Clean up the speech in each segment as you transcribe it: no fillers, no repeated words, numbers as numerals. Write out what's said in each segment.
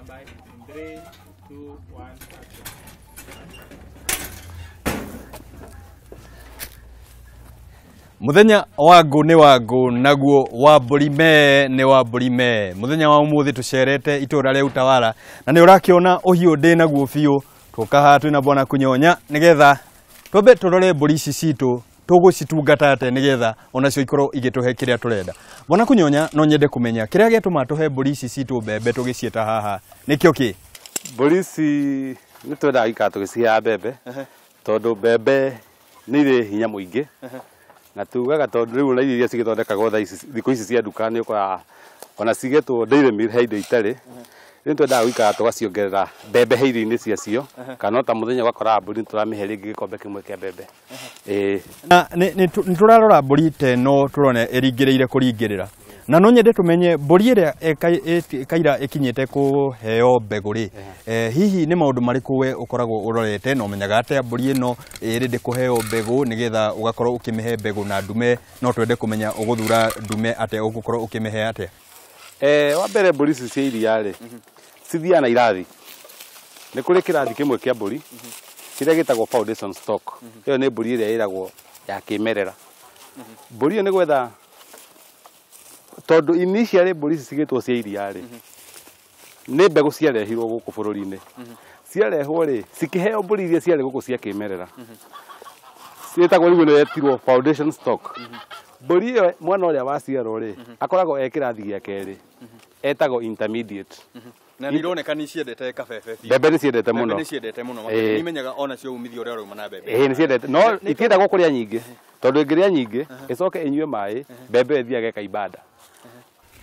Stand by. In 3, 2, 1, action. Muthenya wa ngũ nĩ wa ngũ naguo wa mbũri mee nĩ wa mbũri mee. Muthenya wa ũmũthĩ tũcerete itũra rĩa Utawala na nĩ ũrakĩona ũhiũ ndĩ naguo biũ. Tũka haha twĩna bwana Kunyonya nĩgetha twambe tũrore mbũri ici citũ tũgũcitungata atĩa nĩgetha onacio ikorwo igĩtũhe kĩrĩa tũrenda. Bwana Kunyonya, no nyende kũmenya kĩrĩa gĩatũma tũhe mbũri ici citũ mbembe tũgĩciĩta haha nĩkĩo kĩ? Mbũri ici nĩ twendaga gũikara tũgĩciheaga mbembe tondũ mbembe nĩ irĩ hinya mũingĩ. Na tugaga tondũ rĩu ona irio iria cigĩthondekagwo thaa ici thikũ ici cia nduka nĩ ũkoraga ona cigetwo dairy meal he indo itarĩ. Rĩu twendaga gũikara tũgaciongerera mbembe he irio-inĩ ciacio, kana o ta mũthenya ũgakoraga mbũri nĩ tũramĩhe rĩngĩ gĩkombe kĩmwe kĩa mbembe. Ĩĩ. Na nĩ tũrarora mbũri ta ĩno tũrona ĩringĩrĩire kũringĩrĩra. Na no nyende tũmenye mbũri ĩrĩa ĩkaira ĩkinyĩte kũheo mbegũ rĩ, hihi nĩ maũndũ marĩkũ we ũkoragwo ũrorete na ũmenyaga atĩa mbũri ĩno ĩrĩ ndĩkũheo mbegũ nĩgetha ũgakorwo ũkĩmĩhe mbegũ na ndume? No twende kũmenya ũgũthura ndume atĩa, ũgũkorwo ũkĩmĩhe atĩa? Wa mbere mbũri ici cia iria rĩ, cithiaga na irathi. Nĩ kũrĩ kĩrathi kĩmwe kĩa mbũri kĩrĩa gĩtagwo foundation stock. Ĩyo nĩ mbũri ĩrĩa ĩragwo ya kĩmerera. Mbũri ĩyo nĩ gwetha tondũ initially mbũri ici cigĩtwo cia iria rĩ, nĩ mbegũ ciarehirwo gũkũ bũrũri-inĩ. Ciarehwo rĩ, cikĩheo mbũri iria ciarĩ gũkũ cia kĩmerera. Ciĩtagwo rĩu nĩ yetirwo foundation stock. Mbũri ĩyo mwana ũrĩa waciarwo rĩ, akoragwo e kĩrathi gĩa kerĩ. Etagwo intermediate. Na nĩ ironeka nĩ ciendete kabebe biũ. Mbembe nĩ ciendete mũno. Mbembe nĩ ciendete mũno. Nĩ imenyaga ona cio umithio ũrĩa ũrauma na mbembe. Ĩĩ, nĩ ciendete. No itiendagwo kũrĩa nyingĩ. Tondũ ĩngĩrĩa nyingĩ, ĩcoke ĩnyue maĩ, mbembe ĩthiaga ĩkaimba nda.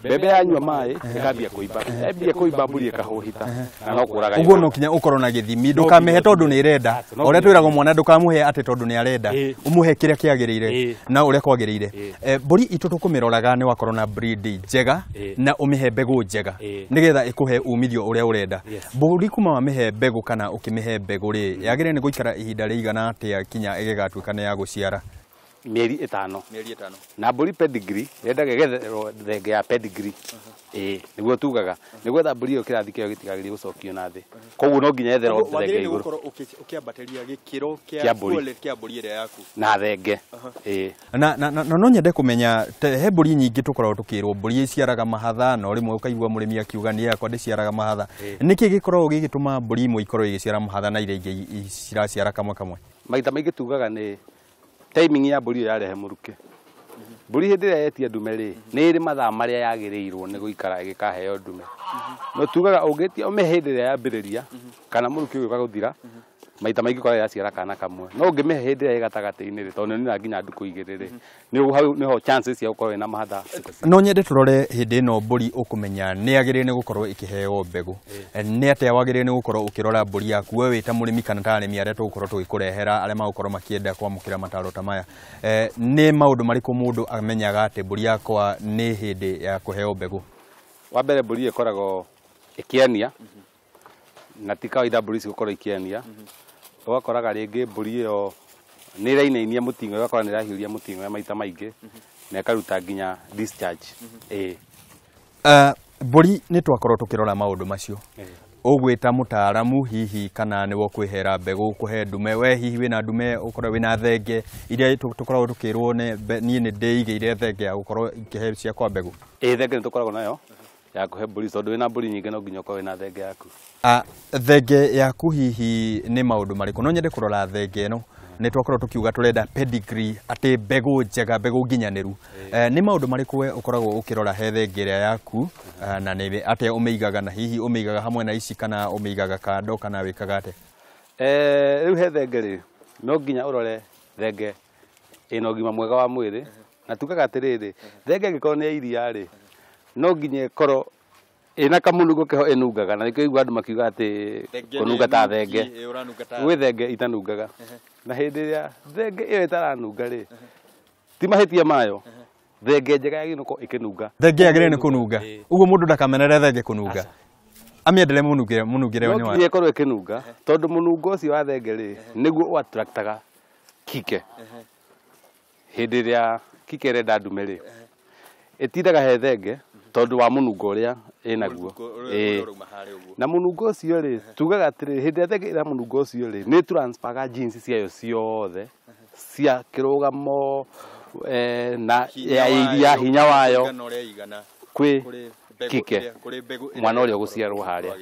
Mbembe yanyua maĩ, ĩkambia kũimba. Yambia kũimba mbũri ĩkahũhita. Na no kũraga. Ũguo no nginya ũkorwo na gĩthimi, ndũkamĩhe tondũ nĩ ĩrenda. O ũrĩa twĩragwo mwana ndũkamũhe atĩ tondũ nĩ arenda. Ũmũhe kĩrĩa kĩagĩrĩire na ũrĩa kwagĩrĩire. Mbũri itũ tũkũmĩroraga nĩ wakorwo na breed njega na ũmĩhe mbegũ njega nĩgetha ĩkũhe umithio ũrĩa ũrenda. Mbũri kuma wamĩhe mbegũ kana ũkĩmĩhe mbegũ rĩ, yagĩrĩire nĩ gũikara ihinda rĩigana atĩa kinya ĩgĩgatuĩka nĩ ya gũciara? Mĩeri ĩtano. Mĩeri ĩtano. Na mbũri pedigree yendaga ĩgetherwo thenge ya pedigree. Ĩĩ, nĩguo tugaga. Nĩ gwetha mbũri ĩyo kĩrathi kĩayo gĩtigagĩrĩire gũcokio na thĩ. Koguo no nginya yetherwo thenge igũrũ. Wagĩrĩire gũkorwo ũkĩambatĩria gĩkĩro kĩa mbũri kĩa mbũri ĩrĩa yaku. Na thenge. Ĩĩ. Na no nyende kũmenya he mbũri nyingĩ tũkoragwo tũkĩrwo mbũri iciaraga mahatha, no rĩmwe ũkaigua mũrĩmi akiuga niĩ yakwa ndĩciaraga mahatha. Nĩkĩ gĩkoragwo gĩgĩtũma mbũri imwe ikorwo igĩciara mahatha na iria ingĩ ciraciara kamwe kamwe? Maita maingĩ tugaga nĩ timing ya mbũri ĩyo yarehe mũrukĩ. Mbũri hĩndĩ ĩrĩa yetia ndume rĩ, nĩ ĩrĩ mathaa marĩa yagĩrĩirwo nĩ gũikara ĩgĩkaheo ndume. No tugaga ũngĩtia ũmĩhe hĩndĩ ĩrĩa yambĩrĩria kana mũrukĩ ũyũ ũgagũthira, maita maingĩ ũkoraga yaciara kana kamwe. No ũngĩmĩhe hĩndĩ ĩrĩa ĩ gatagatĩ-inĩ rĩ, tondũ nĩ nginya ndukũ igĩrĩ rĩ, nĩ hau nĩho chances cia gũkorwo ĩna mahatha. No nyende tũrore hĩndĩ ĩno mbũri ũkũmenya nĩ yagĩrĩire nĩ gũkorwo ĩkĩheo mbegũ. Nĩ atĩa wagĩrĩire nĩ gũkorwo ũkĩrora mbũri yaku we wĩ ta mũrĩmi kana ta arĩmi arĩa tũgũkorwo tũgĩkũrehera arĩa magũkorwo makĩenda kwamũkĩra mataro ta maya? Nĩ maũndũ marĩkũ mũndũ amenyaga atĩ mbũri yakwa nĩ hĩndĩ ya kũheo mbegũ? Wa mbere mbũri ĩkoragwo ĩkĩania, na ti kawaida mbũri ici gũkorwo ikĩania. Ũgakoraga rĩngĩ mbũri ĩyo nĩ ĩrainainia mũting'oe, ũgakora nĩ ĩrahiũria mũting'oe maita maingĩ na ĩkaruta nginya discharge. Ĩĩ. Mbũri nĩ twakorwo tũkĩrora maũndũ macio. Ũgwĩta mũtaaramu hihi kana nĩwe ũkwĩhera mbegũ ũkũhe ndume? We hihi wĩna ndume ũkorwo wĩna thenge iria tũkoragwo tũkĩrwo niĩ nĩ ndĩigĩire thenge ya gũkorwo ikĩhe ciakwa mbegũ? Ĩĩ, thenge nĩ tũkoragwo nayo ya kũhe mbũri tondũ wĩna mbũri nyingĩ no nginya ũkorwo wĩna thenge yaku. Thenge yaku hihi nĩ maũndũ marĩkũ? No nyende kũrora thenge ĩno. Nĩ twakorwo tũkiuga tũrenda pedigree, atĩ mbegũ njega, mbegũ nginyanĩru. Nĩ maũndũ marĩkũ we ũkoragwo ũkĩrora he thenge ĩrĩa yaku, na nĩ atĩa ũmĩigaga, na hihi ũmĩigaga hamwe na ici kana ũmĩigaga kando kana wĩkaga atĩa? Rĩu he thenge rĩ, no nginya ũrore thenge ĩna ũgima mwega wa mwĩrĩ, na tugaga atĩrĩrĩ, thenge ĩngĩkorwo nĩ ya iria rĩ, no nginya ĩkorwo ĩna kamũnungo keho ĩnungaga, na nĩkĩo ũiguaga andũ makiuga atĩ kũnunga ta thenge. Gwĩ thenge itanungaga. Na hĩndĩ ĩrĩa thenge ĩyo ĩtaranunga rĩ, ti mahĩtia mayo, thenge njega yagĩrĩirwo gũkorwo ĩkĩnunga. Thenge yagĩrĩirwo nĩ kũnunga. Ũguo mũndũ ndakamenere thenge kũnunga. Amĩendere mũnungĩre No nĩ wa. nginya ĩkorwo ĩkĩnunga, tondũ mũnungo ũcio wa thenge rĩ, nĩguo ũ-attractaga kike. Hĩndĩ ĩrĩa kike ĩrenda ndume rĩ, ĩtindaga he thenge, Tondũ wa mũnungo ũrĩa ĩnaguo. Na mũnungo ũcio rĩ, tugaga atĩrĩ, hĩndĩ ĩrĩa thenge ĩna mũnungo ũcio rĩ, nĩ transferaga genes ciayo ciothe cia kĩrũgamo na ya iria, hinya wayo kwĩ kike mwana ũrĩa ũgũciarwo harĩa.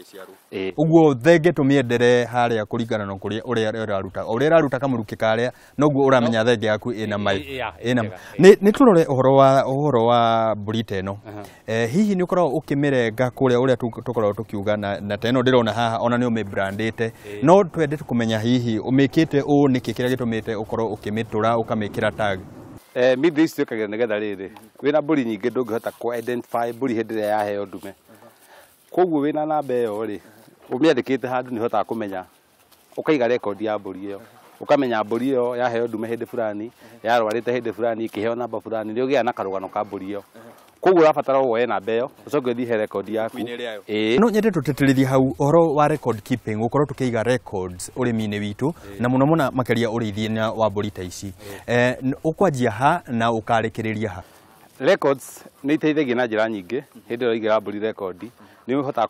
Ũguo thenge tũmĩendere harĩa kũringana na kũrĩa ũrĩa ĩraruta, ũrĩa ĩraruta kamũrukĩ karĩa noguo ũramenya thenge yaku ĩna mai. Nĩ tũrore ũhoro wa mbũri ta ĩno. Hihi nĩ ũkoragwo ũkĩmĩrenga kũrĩa ũrĩa tũkoragwo tũkiuga na ta ĩno ndĩrona haha ona nĩ ũmĩbrandĩte, no twende kũmenya hihi ũmĩkĩte ũũ nĩkĩ kĩrĩa gĩtũmĩte ũkorwo ũkĩmĩtũra ũkamĩkĩra tag? Mĩthĩ ici twĩkagĩra nĩgetha rĩrĩ, wĩna mbũri nyingĩ ndũngĩhota kũ identify mbũri hĩndĩ ĩrĩa yaheo ndume. Koguo wĩna namba ĩyo rĩ, ũmĩandĩkĩte handũ nĩ ũhotaga kũmenya, ũkaiga rekondi ya mbũri ĩyo. Ũkamenya mbũri ĩyo yaheo ndume hĩndĩ fulani, yarwarĩte hĩndĩ fulani, ĩkĩheo namba fulani, nĩ ũgĩaga na karũgano ka mbũri ĩyo. Koguo ũrabatara woe namba ĩyo, ũcoke ũthiĩ he rekondi yaku. No nyende tũtĩtĩrithie hau ũhoro wa record keeping, gũkorwo tũkĩiga records ũrĩmi-inĩ witũ na mũno mũno makĩria ũrĩithia wa mbũri ta ici. Ũkwanjia ha na ũkarĩkĩrĩria ha? Records nĩ iteithagia na njĩra nyingĩ. Hĩndĩ ĩrĩa ũraigĩra mbũri rekondi, nĩ ũhotaga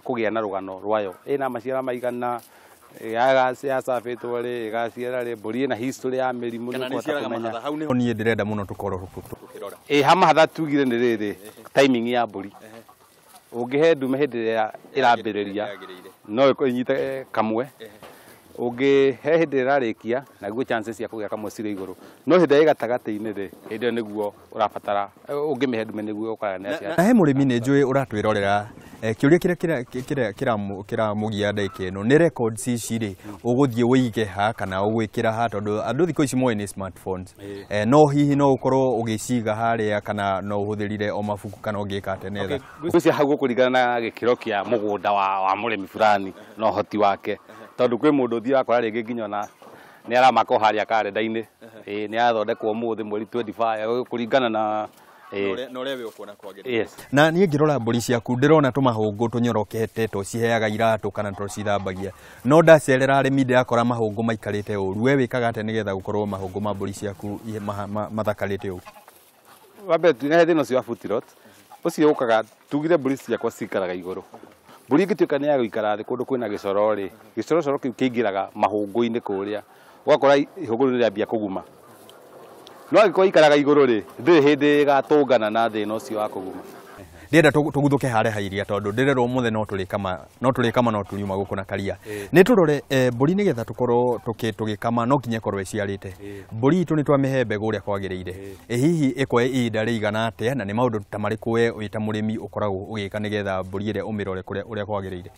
kũgĩa na rũgano rwayo. Ĩna maciara maigana, yacabĩtwo rĩ, ĩgaciara rĩ, mbũri ĩna history ya mĩrimũ, nĩ ũkũhota kũmenya. Hau nĩho niĩ ndĩrenda mũno tũkorwo tũkĩrora. Ha mahatha tugire nĩ rĩrĩ, timing ya mbũri. Ũngĩhe ndume hĩndĩ ĩrĩa ĩrambĩrĩria, no ĩnyite kamwe. Ũngĩhe hĩndĩ ĩrĩa ĩrarĩkia, naguo chances cia kũgĩa kamwe cirĩ igũrũ. No hĩndĩ ĩrĩa ĩ gatagatĩ-inĩ rĩ, hĩndĩ ĩyo nĩguo ũrabatara, ũngĩmĩhe ndume nĩguo ũkoraga nĩ yaciara. Na he mũrĩmi nĩ njũĩ ũratwĩrorera, kĩũria kĩrĩa kĩramũgia ndagĩka ĩno nĩ records ici rĩ, ũgũthiĩ ũige ha kana ũgwĩkĩra ha, tondũ andũ thikũ ici moĩ nĩ smartphones. No hihi no ũkorwo ũgĩciga harĩa kana no ũhũthĩrire o mabuku kana ũngĩka atĩa nĩgetha? Ngwĩciria hau gũkũringana na gĩkĩro kĩa mũgũnda wa mũrĩmi fulani na ũhoti wake, tondũ kwĩ mũndũ ũthiaga akora rĩngĩ nginya ona nĩ aramaka o harĩa karenda-inĩ, nĩ athondekwo ũmũthĩ mweri 25 kũringana na na ũrĩa we ũkuona kwagĩrĩire. Na niĩ ngĩrora mbũri ciaku ndĩrona tũmahũngũ tũnyorokete tũciheaga iratũ kana tũcithambagia, no ndacerera arĩmi ndĩrakora mahũngũ maikarĩte ũru. We wĩkaga atĩa nĩgetha gũkorwo mahũngũ ma mbũri ciaku mathakarĩte ũũ? Wa mbere twĩna thĩna ũcio wa foot rot, ũcio ũkaga tugire mbũri ciakwa cikaraga igũrũ. Mbũri ĩngĩtuĩka nĩ ya gũikara thĩ kũndũ kwĩna gĩcoro rĩ, gĩcorocoro kĩu kĩingĩraga mahũngũ-inĩ kũrĩa, ũgakora ihũngũ rĩu nĩrĩambia kũguma. No angĩkorwo ikaraga igũrũ rĩ, ndĩrĩ hĩndĩ ĩgatũngana na thĩna ũcio wa kũguma. Ndĩrenda tũguthũke harĩa ha iria tondũ ndĩrerwo ũmũthĩ no tũrĩkama, no tũrĩkama no tũriuma gũkũ na karia. Nĩ tũrore mbũri nĩgetha tũkorwo tũgĩkama no nginya ĩkorwo ĩciarĩte. Mbũri itũ nĩ twamĩhe mbegũ ũrĩa kwagĩrĩire. Hihi ĩkoe ihinda rĩigana atĩa na nĩ maũndũ ta marĩkũ we wĩ ta mũrĩmi ũkoragwo ũgĩka nĩgetha mbũri ĩrĩa ũmĩrore kũrĩa ũrĩa kwagĩrĩire?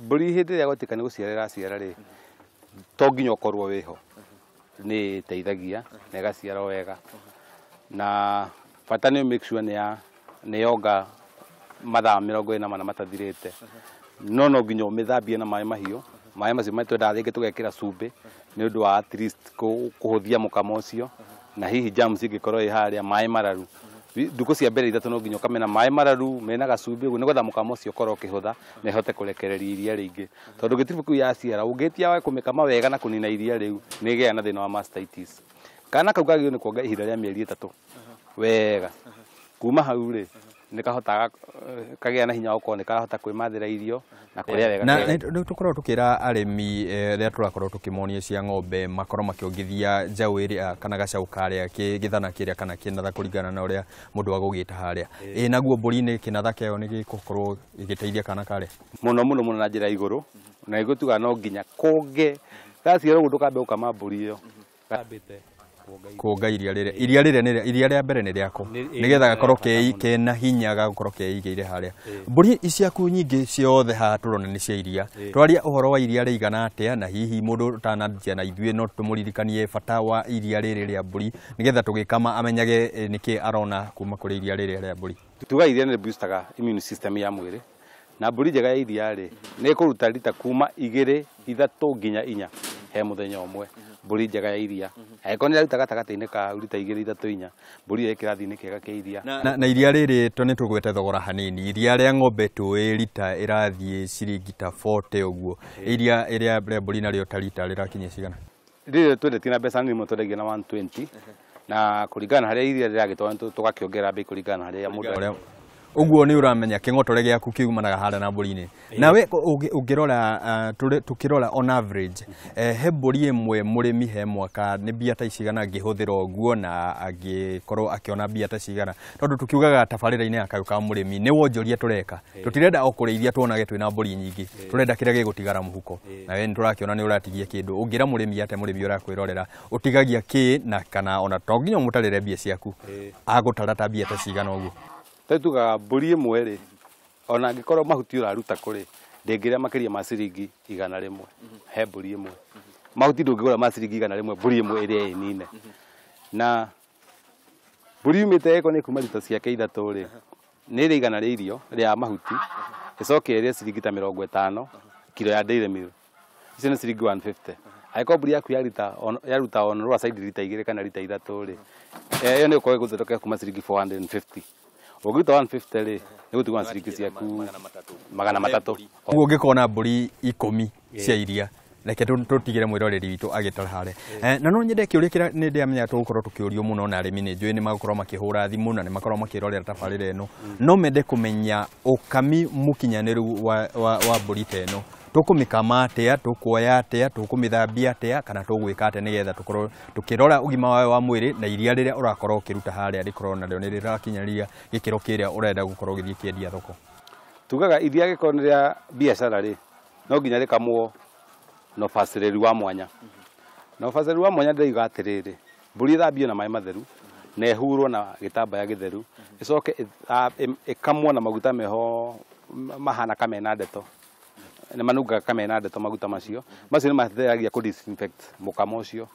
Mbũri hĩndĩ ĩrĩa gwatuĩka nĩ gũciara ĩraciara rĩ, to nginya ũkorwo wĩho. Nĩ ĩteithagia na ĩgaciara wega, na bata nĩ make sure nĩ yonga mathaa 44 matathirĩte. No no nginya ũmĩthambie na maĩ mahiũ. Maĩ macio twendaga rĩngĩ tũgekĩra cumbĩ nĩ ũndũ wa at least kũhũthia mũkamo ũcio, na hihi germs ingĩkorwo ĩ harĩa maĩ mararu. Ndukũ cia mbere ithatũ no nginya ũkame na maĩ mararu mena gacumbĩ ũguo nĩgetha mũkamo ũcio ũkorwo ũkĩhũtha na ĩhote kũrekereria iria rĩingĩ, tondũ gĩtiribũ kĩu yaciara ũngĩtia wage kũmĩkama wega na kũnina iria rĩu nĩ ĩgĩaga na thĩna wa mastitis. Kana kau kagĩrĩirwo nĩ kuonga ihinda rĩa mĩeri 3 wega. Kuma hau rĩ, nĩ kahotaga kagĩa na hinya wa gũkorwo nĩ karahota kwĩmathĩra irio na kũrĩa wega. Na nĩ tũkoragwo tũkĩra arĩmi rĩrĩa tũrakorwo tũkĩmonia cia ng'ombe makorwo makĩongithia njaũ ĩrĩa kana gacaũ karĩa gĩthana kĩrĩa kana kĩnatha kũringana na ũrĩa mũndũ agũgĩta harĩa. Naguo mbũri-inĩ kĩnatha kĩayo nĩ gĩgũkorwo gĩgĩteithia kana karĩa? Mũno mũno mũno na njĩra ya igũrũ, na nĩguo tugaga no nginya kũnge gaciara ũguo ndũkambe gũkama mbũri ĩyo. Kuonga iria rĩrĩa, iria rĩrĩa nĩ iria rĩa mbere nĩ rĩako nĩgetha gakorwo kena hinya ga gũkorwo keigĩire harĩa. Mbũri ciaku nyingĩ ciothe haha tũrona nĩ cia iria. Twaria ũhoro wa iria rĩigana atĩa, na hihi mũndũ ũtananjia na ithuĩ no tũmũririkanie bata wa iria rĩrĩ rĩa mbũri nĩgetha tũgĩkama amenyage nĩkĩ arona kuma kũrĩ iria rĩrĩ rĩa mbũri. Tuga iria nĩ boostaga immune system ya mwĩrĩ, na mbũri njega ya iria rĩ nĩ ĩkũruta rita kuma 2, 3 nginya 4 he mũthenya ũmwe. Mbũri njega ya iria angĩkorwo nĩ ĩraruta gatagatĩ-inĩ ka rita 2, 3, 4, mbũri ĩyo ĩ kĩrathi-inĩ kĩega kĩa iria. Na iria rĩrĩ to nĩ tũgwete thogora hanini, iria rĩa ng'ombe tũĩ rita ĩrathiĩ ciringi ta 40 ũguo, iria rĩa mbũri narĩo ta rita rĩrakinyia cigana? Rĩrĩ twendetie na mbeca nini mũno, twendagia na 120. Na kũringana na harĩa iria rĩragĩtwarwo tũgakĩongerera bei kũringana na harĩa mũndũ. Ũguo nĩ ũramenya kĩng'otore gĩaku kiumanaga harĩa na mbũri-inĩ. Nawe ũngĩrora tũkĩrora on average he mbũri ĩmwe mũrĩmi he mwaka nĩ mbia ta cigana angĩhũthĩra ũguo na angĩkorwo akĩona mbia ta cigana, tondũ tukiugaga tabarĩra-inĩ ya Kayũ ka Mũrĩmi nĩ wonjoria tũreka, tũtirenda o kũrĩithia tuonage twĩna mbũri nyingĩ, tũrenda kĩrĩa gĩgũtigara mũhuko, na we nĩ tũrakĩona nĩ ũratigia kĩndũ. Ũngĩra mũrĩmi atĩa, mũrĩmi ũrakwĩrorera ũtigagia kĩ na kana ona to nginya ũmũtarĩre mbia ciaku, agũtara ta mbia ta cigana ũguo? Tugaga mbũri ĩmwe rĩ, ona angĩkorwo mahuti ũraruta kũrĩ, ndĩngĩrĩa makĩria ma ciringi 100 he mbũri ĩmwe. Mahuti ndũngĩgũra ma ciringi 100 mbũri ĩmwe ĩrĩa ĩnine. Na mbũri yumĩte ĩko nĩ kuma rita ciake 3 rĩ, nĩ ĩrĩ 100 rĩa irio rĩa mahuti, ĩcoke ĩrĩe ciringi ta 50 kiro ya dairy meal, icio nĩ ciringi 150. Angĩkorwo mbũri yaku yaruta on lower side rita 2 kana rita 3 rĩ, ĩyo nĩ ũkorwo ĩgũthondeka kuma ciringi 450. Ũngĩruta 150 rĩ, nĩ gũtigwo na ciringi ciaku 300. Ũguo ũngĩkorwo na mbũri 10 cia iria, reke tũtigĩre mwĩroreri witũ agĩtara harĩa. Na no nyende kĩũria kĩrĩa nĩ ndĩramenya tũgũkorwo tũkĩũrio mũno na arĩmi nĩ njũĩ nĩ magũkorwo makĩhũra thimũ na nĩ makorwo makĩrorera tabarĩra ĩno, no mende kũmenya ũkami mũkinyanĩru wa mbũri ta ĩno, tũkũmĩkama atĩa, tũkuoya atĩa, tũkũmĩthambia atĩa, kana tũgwĩka atĩa nĩgetha tũkorwo tũkĩrora ũgima wayo wa mwĩrĩ na iria rĩrĩa ũrakorwo ũkĩruta harĩa rĩkorwo narĩo nĩ rĩrakinyanĩria gĩkĩro kĩrĩa ũrenda gũkorwo ũgĩthiĩ kĩendia thoko. Tugaga iria gĩkorwo nĩ rĩa biacara rĩ, no nginya rĩkamwo na ũbacĩrĩru wa mwanya. Na ũbacĩrĩru wa mwanya ndĩrauga atĩrĩrĩ, mbũri ĩthambio na maĩ matheru na ĩhurwo na gĩtambaya gĩtheru, ĩcoke ĩkamwo na maguta meho mahana kamena ndeto, nĩ manungaga kamena ndeto maguta macio, macio nĩ mateithagia kũ disinfect mũkamo ũcio.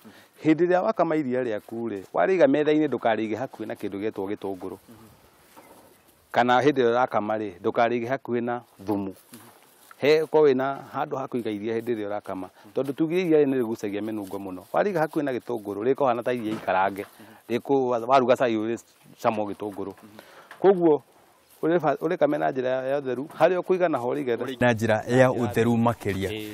Hĩndĩ ĩrĩa wakama iria rĩaku rĩ, warĩiga metha-inĩ ndũkarĩige hakuhĩ na kĩndũ gĩetwo gĩtũngũrũ, kana hĩndĩ ĩrĩa ũrakama rĩ, ndũkarĩige hakuhĩ na thumu. He ko wĩna handũ ha kũiga iria hĩndĩ ĩrĩa ũrakama, tondũ tugire iria nĩ rĩgucagia mĩnungo mũno. Warĩiga hakuhĩ na gĩtũngũrũ rĩkũhana ta iria ikarange, waruga cai ũrĩcamwo gĩtũngũrũ. Koguo ũrĩkame na njĩra ya ũtheru harĩa ũkũiga naho ũrĩige na njĩra ya ũtheru makĩria.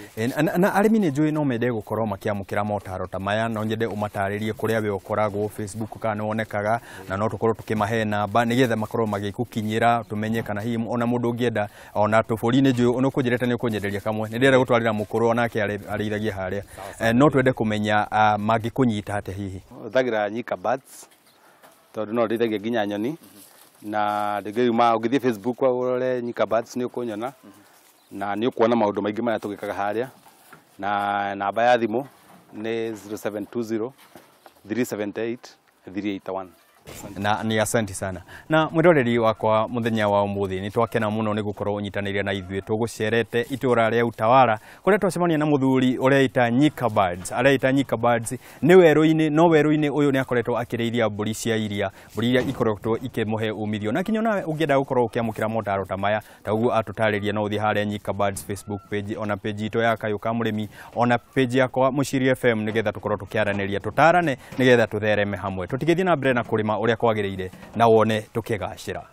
Na arĩmi nĩ njũĩ no mende gũkorwo makĩamũkĩra motaro ta maya, no nyende ũmatarĩrie kũrĩa we ũkoragwo Facebook kana nĩwonekaga, na no tũkorwo tũkĩmahe namba nĩgetha makorwo magĩgũkinyĩra, tũmenye kana hihi ona mũndũ ũngĩenda ona tũbũri nĩ njũĩ nĩũkũnjĩrĩte nĩ ũkũnyenderia kamwe, nĩ ndĩrenda gũtwarĩra mũkũrũ onake arĩithagia harĩa, no twende kũmenya mangĩkũnyita atĩa hihi. Hũthagĩra Nyika Birds tondũ no ndĩithagia nginya nyoni, na ndĩngĩuma ũngĩthiĩ Facebook ũrore Nyika Birds nĩ ũkũnyona, na nĩ ũkuona maũndũ maingĩ marĩa tũgĩkaga harĩa. Na namba ya thimũ nĩ 0720 378 381. Na ni asante sana. Na mwiroreri wakwa muthenya wa umuthi ni twakena muno ni gukorwo unyitanire na ithuĩ tugucerete itura ria Utawala kuria twacemania na muthuri ureita Nyika Birds. Areita Nyika Birds ni weru-ini, no weru-ini uyu ni akoretwo akiriithia mburi cia iria, mburi iria ikoretwo ikimuhe umithio. Na kinya nawe ungienda gukorwo ukiamukira motaro ta maya ta uguo atutaririe, no uthie haria Nyika Birds Facebook page, ona page itu ya Kayũ ka Mũrĩmi, ona page yakwa Mũciiri FM, nigetha tukorwo tukiaraniria, tutarane nigetha tuthereme hamwe, tutigithie na mbere na kurima uria kwagiriire na wone tukigacira.